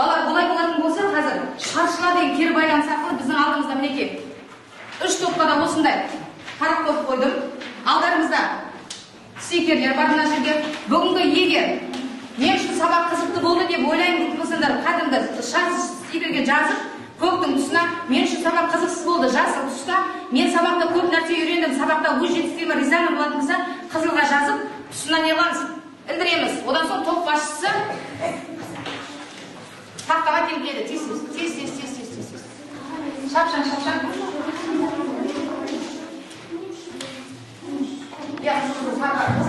Балалар, олай болатын болса, қазір шаршыла деген кері байланыс арқылы біздің алдымызда мінекей 3 топқа да осындай парақ қойып қойдым. Алдарымызда стикерлер бар мына жерде. Бүгінгі егер мен үшін сабақ қызықты болды деп ойлаймын дейтін болсаңдар, кәдімгі шар стикерге жазып, көктің тұсына мен үшін сабақ қызықсыз болды, жасыл тұста мен сабақта көп нәрсе үйрендім, сабақта өз жетістігіме ризамын болатын болса, қызылға жазып, тұсына не қыламыз? Ілдіреміз. Одан соң топ басшысы тақтаға келіп келеді. Тез, тез, тез, тез, тез, тез, тез. Шапшаң, шапшаң. Иә, қызыл,